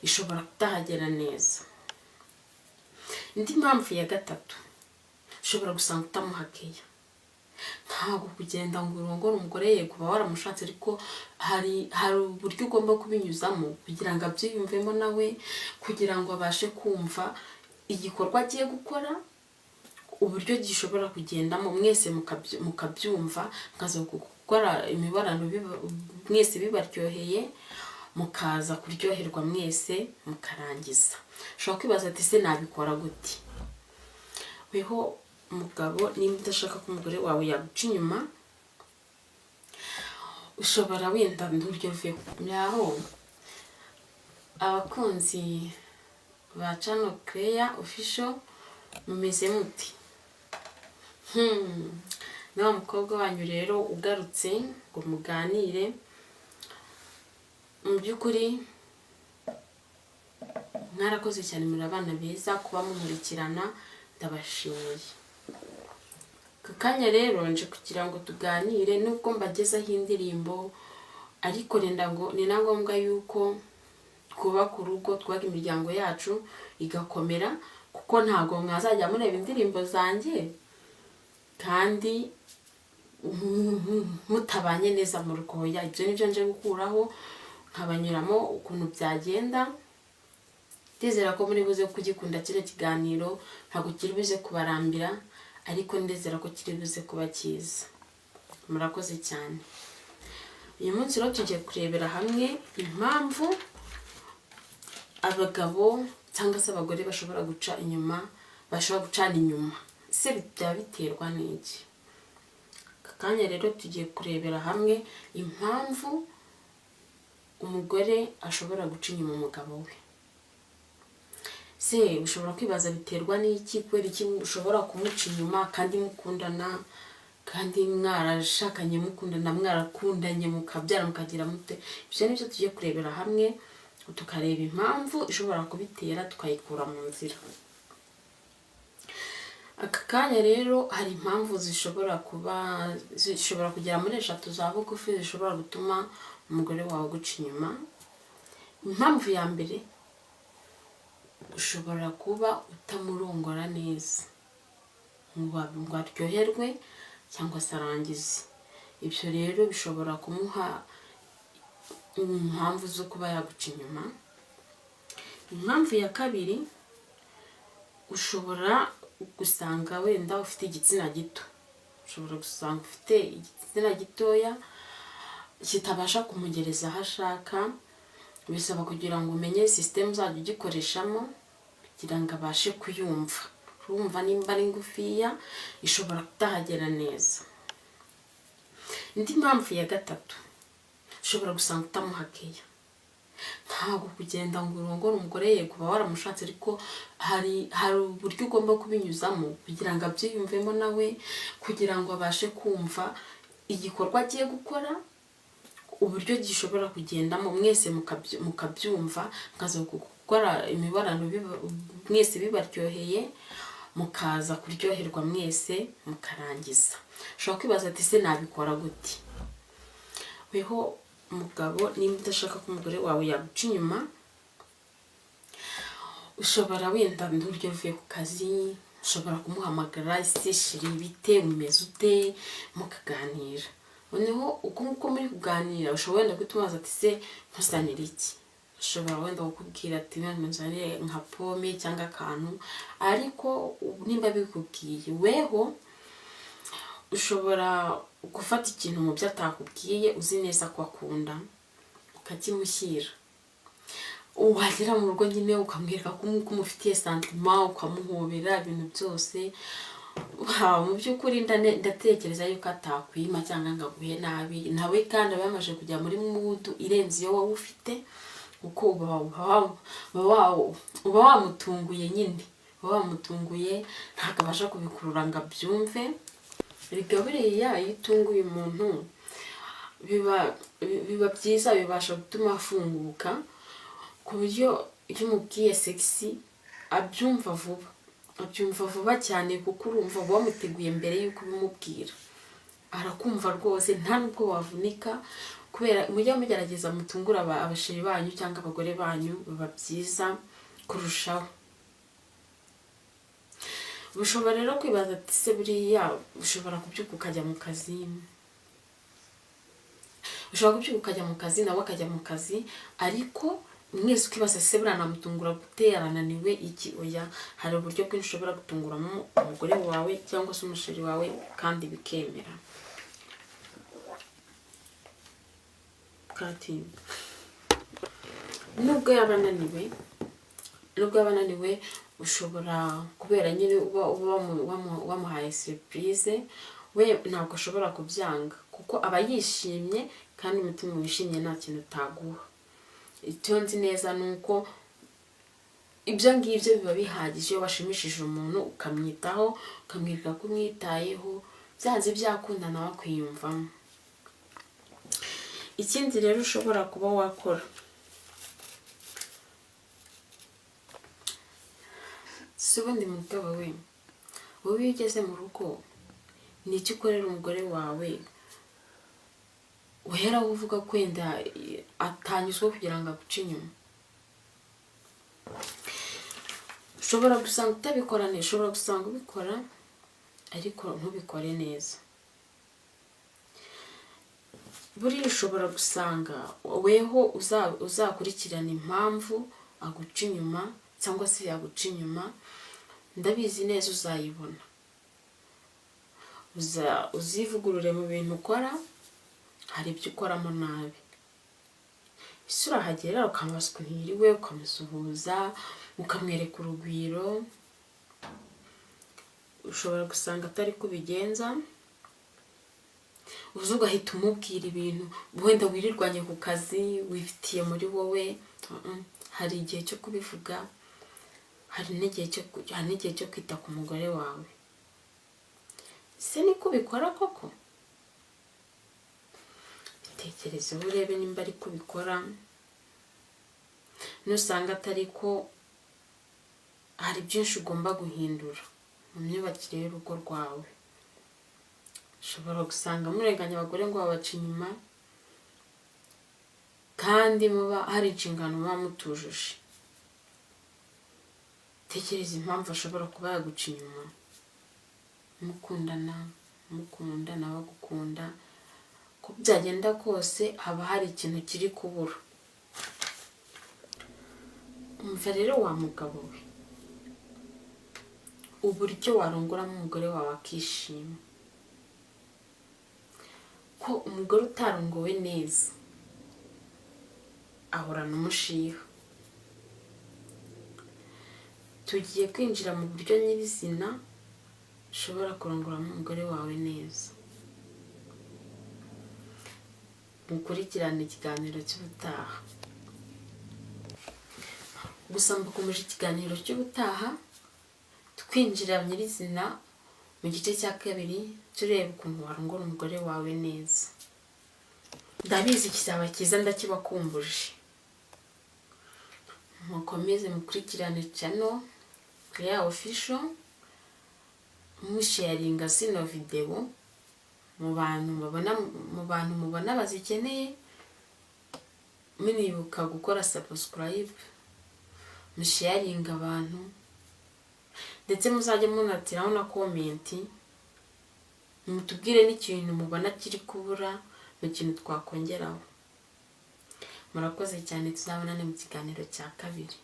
Ishobora kutahagera neza. Indi mpamvu ya gatatu, ushobora gusanga utamuha care. Ntabwo kugenda ngo urongore umugore, yego uba waramushatse, ariko hari uburyo ugomba kubinyuzamo kugira ngo abyiyumvemo nawe, kugira ngo abashe kumva igikorwa agiye gukora, uburyo gishobora kugendamo, mwese mukabyumva, mukaza gukora imibonano mwese bibaryoheye, mukaza kuryoherwa mwese, mukarangiza. Ushobora kwibaza ati: "Se nabikora gute?" Weho mugabo, nimba udashaka ko umugore wawe yaguca inyuma, ushobora wenda n'uburyo uvuye yaho. Abakunzi ba channel Claire Official, mumeze muti? Ni wa mukobwa wanyu rero ugarutse ngo muganire. Mu by'ukuri mwarakoze cyane, muri abana beza kuba mumurikirana, ndabashimiye. Aka kanya rero nje kugira ngo tuganire, nubwo mbagezaho indirimbo, ariko ngo ni na ngombwa yuko twubaka urugo, twubaka imiryango yacu igakomera, kuko ntabwo mwazajya mureba indirimbo zanjye kandi mutabanye neza mu rugo. Oya, ibyo nibyo nje gukuraho, nkabanyuramo ukuntu byagenda. Ndizera ko muri buze kugikunda kino kiganiro. Ntabwo kiri buze kubarambira, ariko ndizera ko kiri buze kuba cyiza. Murakoze cyane. Uyu munsi rero tugiye kurebera hamwe impamvu abagabo cyangwa se abagore bashobora guca inyuma, bashobora gucana inyuma. Ese byaba biterwa n'iki? Aka kanya rero tugiye kurebera hamwe impamvu umugore ashobora guca inyuma umugabo we. Se ushobora kwibaza biterwa n'iki? Kubera iki ushobora kumuca inyuma kandi mukundana, kandi mwarashakanye, mukundana, mwarakundanye, mukabyara, mukagira mute? Ibyo ni byo tugiye kurebera hamwe, tukareba impamvu ishobora kubitera, tukayikura mu nzira. Aka kanya rero hari impamvu zishobora kuba, zishobora kugera muri eshatu za bugufi, zishobora gutuma umugore wawe aguca inyuma. Impamvu ya mbere, ushobora kuba utamurongora neza ngo aryoherwe cyangwa se arangize. Ibyo rero bishobora kumuha impamvu zo kuba yaguca inyuma. Impamvu ya kabiri, ushobora gusanga wenda ufite igitsina gito. Ushobora gusanga ufite igitsina gitoya kitabasha kumugereza aho ashaka. Bisaba kugira ngo umenye sisitemu uzajya ugikoreshamo kugira ngo abashe kuyumva. Urumva nimba ari ngufiya, ishobora kutahagera neza. Indi mpamvu ya gatatu, ushobora gusanga utamuha care. Ntabwo kugenda ngo urongore umugore, yego uba waramushatse, ariko hari uburyo ugomba kubinyuzamo kugira ngo abyiyumvemo nawe, kugira ngo abashe kumva igikorwa agiye gukora, uburyo gishobora kugendamo, mwese mukabyumva, mukaza gukora imibonano mwese bibaryoheye, mukaza kuryoherwa mwese, mukarangiza. Ushobora kwibaza ati: "Se nabikora gute?" Weho mugabo, nimba udashaka ko umugore wawe yaguca inyuma, ushobora wenda n'uburyo uvuye ku kazi, ushobora kumuhamagara: "Ese chéri, bite? Umeze ute?" Mukaganira. Noneho uko nguko muri kuganira, ushobora wenda guhita umubaza ati: "Se nkuzanire iki?" Ushobora wenda kukubwira ati: "Wenda nzanire nka pome cyangwa akantu." Ariko nimba bikubwiye, weho ushobora gufata ikintu mu byo atakubwiye uzi neza ko akunda, ukakimushyira. Wagera mu rugo nyine ukamwereka ko umufitiye sentiment, ukamuhobera, ibintu byose. Mu by'ukuri ndatekereza yuko atakwima cyangwa ngo aguhe nabi. Nawe kandi aba yamaze kujya muri mood irenze iyo wowe ufite, kuko uba wamutunguye nyine, uba wamutunguye, ntabwo abasha kubikurura ngo abyumve. Erega buriya iyo utunguye umuntu biba byiza, bibasha gutuma afunguka, ku buryo iyo umubwiye sex abyumva vuba, abyumva vuba cyane, kuko urumva uba wamuteguye mbere y'uko ubimubwira. Arakumva rwose, nta nubwo wavunika. Kubera mujya mugerageza mutungure abachéri banyu cyangwa abagore banyu, biba byiza kurushaho. Ushobora rero kwibaza ati: "Se buriya ushobora kubyuka ukajya mu kazi?" Ushobora kubyuka ukajya mu kazi, nawe akajya mu kazi, ariko mwese ukibaza: "Se buriya namutungura gute? Arananiwe iki?" Oya, hari uburyo bwinshi ushobora gutunguramo umugore wawe cyangwa se umuchéri wawe kandi bikemera. Kati nubwo yaba ananiwe, ushobora kubera nyine uba wamuhaye surprise, we ntabwo ashobora kubyanga kuko aba yishimye, kandi umutima wishimye nta kintu utaguha. Icyo nzi neza ni uko ibyo ngibyo biba bihagije. Iyo washimishije umuntu, ukamwitaho, ukamwereka ko umwitayeho, byanze byakunda nawe akwiyumvamo. Ikindi rero ushobora kuba wakora, si ubundi mugabo we, wowe iyo ugeze mu rugo ni icyo ukorera umugore wawe uheraho uvuga ko wenda atanyuzwe kugira ngo aguce inyuma? Ushobora gusanga utabikora neza, ushobora gusanga ubikora ariko ntubikore neza. Buriya ushobora gusanga weho uzakurikirana impamvu aguca inyuma cyangwa se yaguca inyuma, ndabizi neza uzayibona. Uzivugurure mu bintu ukora, hari ibyo ukoramo nabi. Ese urahagera ukamubaza ukuntu yiriwe, ukamusuhuza, ukamwereka urugwiro? Ushobora gusanga atari ko ubigenza. Uza ugahita umubwira ibintu wenda wirirwanye ku kazi, wifitiye muri wowe. Hari igihe cyo kubivuga, hari n'igihe cyo kwita ku mugore wawe. Ese niko ubikora koko? Bitekerezeho urebe nimba ariko ubikora. Nusanga atari ko, hari byinshi ugomba guhindura mu myubakire y'urugo rwawe. Ushobora gusanga murenganya abagore ngo babaca inyuma, kandi muba hari inshingano muba mutujuje. Tekereza impamvu ashobora kuba yaguca inyuma. Mukundana, mukunda, nawe agukunda, uko byagenda kose haba hari ikintu kiri kubura. Umva rero wa mugabo we, uburyo warongoramo umugore wawe akishima, ko umugore utarongowe neza ahorana umushiha. Tugiye kwinjira mu buryo nyirizina ushobora kurongoramo umugore wawe neza. Mukurikirane ikiganiro cy'ubutaha. Gusa mbakomeje ikiganiro cy'ubutaha, twinjira nyirizina mu gice cya kabiri, tureba ukuntu warongora umugore wawe neza. Ndabizi kizaba cyiza, ndakibakumbuje. Mukomeze mukurikirane channel ya Official, musharinga zino videwo mu bantu mubona bazikeneye, munibuka gukora subscribe, musharinga abantu, ndetse muzajye munatiraho na comment, mutubwire n'ikintu mubona kiri kubura mu kintu twakongeraho. Murakoze cyane, tuzabonane mu kiganiro cya kabiri.